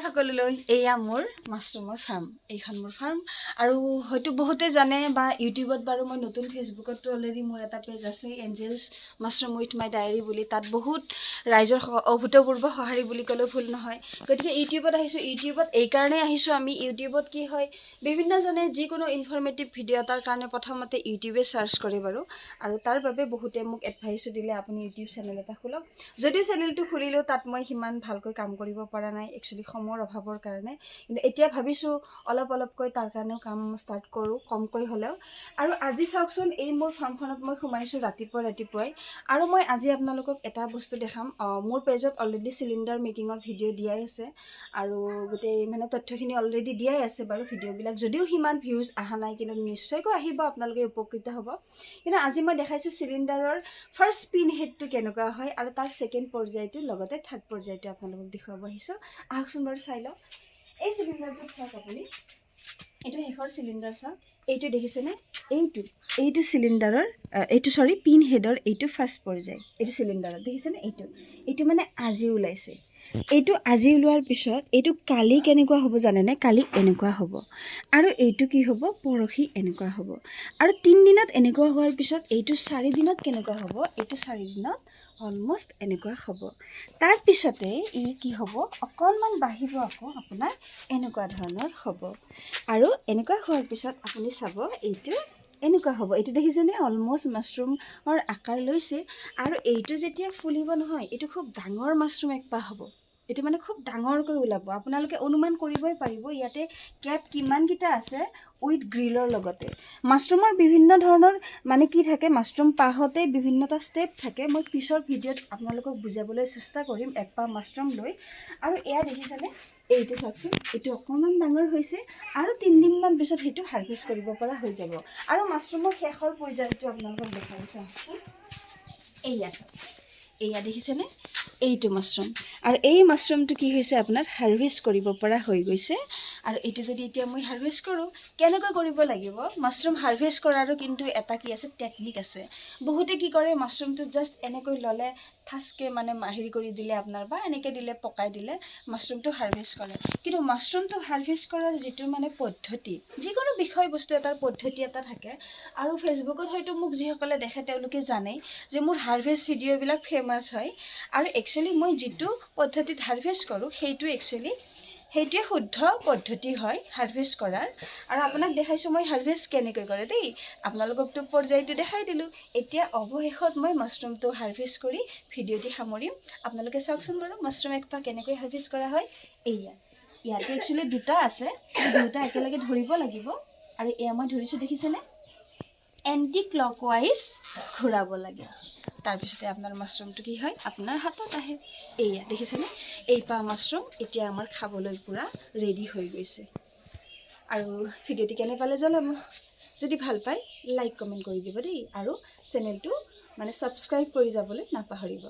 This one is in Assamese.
সকলোলৈ। এয়া মোৰ মাছৰুমৰ ফাৰ্ম। এইখন মোৰ ফাৰ্ম আৰু হয়তো বহুতে জানে বা ইউটিউবত বাৰু মই নতুন, ফেচবুকততো অলৰেডি মোৰ এটা পেজ আছে, Angel's Mushroom with my diary বুলি। তাত বহুত ৰাইজৰ অভূতপূৰ্ব সঁহাৰি বুলি ক'লেও ভুল নহয়। গতিকে ইউটিউবত আহিছোঁ। ইউটিউবত এইকাৰণেই আহিছোঁ আমি, ইউটিউবত কি হয়, বিভিন্নজনে যিকোনো ইনফৰ্মেটিভ ভিডিঅ' এটাৰ কাৰণে প্ৰথমতে ইউটিউবে চাৰ্চ কৰে বাৰু। আৰু তাৰ বাবে বহুতে মোক এডভাইচো দিলে, আপুনি ইউটিউব চেনেল এটা খোলক। যদিও চেনেলটো খুলিলেও তাত মই সিমান ভালকৈ কাম কৰিব পৰা নাই একচুৱেলি, সময়ৰ অভাৱৰ কাৰণে। কিন্তু এতিয়া ভাবিছোঁ অলপ অলপকৈ তাৰ কাৰণেও কাম ষ্টাৰ্ট কৰোঁ, কমকৈ হ'লেও। আৰু আজি চাওকচোন, এই মোৰ ফাৰ্মখনত মই সোমাইছোঁ ৰাতিপুৱা ৰাতিপুৱাই আৰু মই আজি আপোনালোকক এটা বস্তু দেখাম। মোৰ পেজত অলৰেডি চিলিণ্ডাৰ মেকিঙৰ ভিডিঅ' দিয়াই আছে আৰু গোটেই মানে তথ্যখিনি অলৰেডি দিয়াই আছে বাৰু। ভিডিঅ'বিলাক যদিও সিমান ভিউজ অহা নাই, কিন্তু নিশ্চয়কৈ আহিব, আপোনালোকে উপকৃত হ'ব। কিন্তু আজি মই দেখাইছোঁ চিলিণ্ডাৰৰ ফাৰ্ষ্ট পিন হেডটো কেনেকুৱা হয় আৰু তাৰ ছেকেণ্ড পৰ্যায়টো, লগতে থাৰ্ড পৰ্যায়টো আপোনালোকক দেখুৱাব আহিছোঁ। আহকচোন বাৰু, চাই লওক। এই চিলিণ্ডাৰটোত চাওক আপুনি, এইটো শেষৰ চিলিণ্ডাৰ। চাওক, এইটো দেখিছেনে? এইটো চিলিণ্ডাৰৰ এইটো, চৰি, পিন হেডৰ এইটো ফাৰ্ষ্ট পৰ্যায়। এইটো চিলিণ্ডাৰত দেখিছেনে? এইটো মানে আজি ওলাইছে। এইটো আজি ওলোৱাৰ পিছত এইটো কালি কেনেকুৱা হ'ব জানেনে? কালি এনেকুৱা হ'ব। আৰু এইটো কি হ'ব? পৰহি এনেকুৱা হ'ব। আৰু 3 দিনত এনেকুৱা হোৱাৰ পিছত এইটো 4 দিনত কেনেকুৱা হ'ব? এইটো 4 দিনত অলমষ্ট এনেকুৱা হ'ব। তাৰপিছতে ই কি হ'ব? অকণমান বাঢ়িব, আকৌ আপোনাৰ এনেকুৱা ধৰণৰ হ'ব। আৰু এনেকুৱা হোৱাৰ পিছত আপুনি চাব, এইটো এনেকুৱা হ'ব। এইটো দেখিছেনে? অলমষ্ট মাছৰুমৰ আকাৰ লৈছে। আৰু এইটো যেতিয়া ফুলিব নহয়, এইটো খুব ডাঙৰ মাছৰুম একপাহ হ'ব। এইটো মানে খুব ডাঙৰকৈ ওলাব। আপোনালোকে অনুমান কৰিবই পাৰিব ইয়াতে কেপ কিমানকেইটা আছে উইথ গ্ৰিলৰ লগতে। মাছৰুমৰ বিভিন্ন ধৰণৰ মানে কি থাকে, মাছৰুম পাহতে বিভিন্নটা ষ্টেপ থাকে। মই পিছৰ ভিডিঅ'ত আপোনালোকক বুজাবলৈ চেষ্টা কৰিম একপাহ মাছৰুম লৈ। আৰু এয়া দেখিছেনে? এইটো চাওকচোন, এইটো অকণমান ডাঙৰ হৈছে আৰু 3 দিনমান পিছত সেইটো হাৰ্ভেষ্ট কৰিব পৰা হৈ যাব। আৰু মাছৰুমৰ শেষৰ পৰ্যায়টো আপোনালোকক দেখাইছোঁ, আহকচোন। এইয়া চাওক, এইয়া দেখিছেনে? এইটো মাছৰুম। আৰু এই মাছৰুমটো কি হৈছে? আপোনাৰ হাৰ্ভেষ্ট কৰিব পৰা হৈ গৈছে। আৰু এইটো যদি এতিয়া মই হাৰ্ভেষ্ট কৰোঁ, কেনেকৈ কৰিব লাগিব? মাছৰুম হাৰ্ভেষ্ট কৰাৰো কিন্তু এটা কি আছে, টেকনিক আছে। বহুতে কি কৰে, মাছৰুমটো জাষ্ট এনেকৈ ল'লে, ঠাচকৈ মানে হেৰি কৰি দিলে আপোনাৰ বা এনেকৈ দিলে, পকাই দিলে, মাছৰুমটো হাৰ্ভেষ্ট কৰে। কিন্তু মাছৰুমটো হাৰ্ভেষ্ট কৰাৰ যিটো মানে পদ্ধতি, যিকোনো বিষয়বস্তু এটাৰ পদ্ধতি এটা থাকে। আৰু ফেচবুকত হয়তো মোক যিসকলে দেখে, তেওঁলোকে জানেই যে মোৰ হাৰ্ভেষ্ট ভিডিঅ'বিলাক ফেমাছ হয়। আৰু একচুৱেলি মই যিটো পদ্ধতিত হাৰ্ভেষ্ট কৰোঁ, সেইটো একচুৱেলি সেইটোৱে শুদ্ধ পদ্ধতি হয় হাৰ্ভেষ্ট কৰাৰ। আৰু আপোনাক দেখাইছোঁ মই হাৰ্ভেষ্ট কেনেকৈ কৰে দেই। আপোনালোককতো পৰ্যায়টো দেখাই দিলোঁ। এতিয়া অৱশেষত মই মাছৰুমটো হাৰ্ভেষ্ট কৰি ভিডিঅ'টি সামৰিম। আপোনালোকে চাওকচোন বাৰু, মাছৰুম একপাহ কেনেকৈ হাৰ্ভেষ্ট কৰা হয়। এইয়া ইয়াতে একচুৱেলি দুটা আছে, দুটা একেলগে ধৰিব লাগিব। আৰু এয়া মই ধৰিছোঁ, দেখিছেনে? এণ্টি ক্লকৱাইজ ঘূৰাব লাগে। তাৰপিছতে আপোনাৰ মাছৰুমটো কি হয়, আপোনাৰ হাতত আহে। এইয়া দেখিছেনে? এইপাহ মাছৰুম এতিয়া আমাৰ খাবলৈ পূৰা ৰেডি হৈ গৈছে। আৰু ভিডিঅ'টি কেনে পালে জনাব। যদি ভাল পায়, লাইক, কমেণ্ট কৰি দিব দেই। আৰু চেনেলটো মানে ছাবস্ক্ৰাইব কৰি যাবলৈ নাপাহৰিব।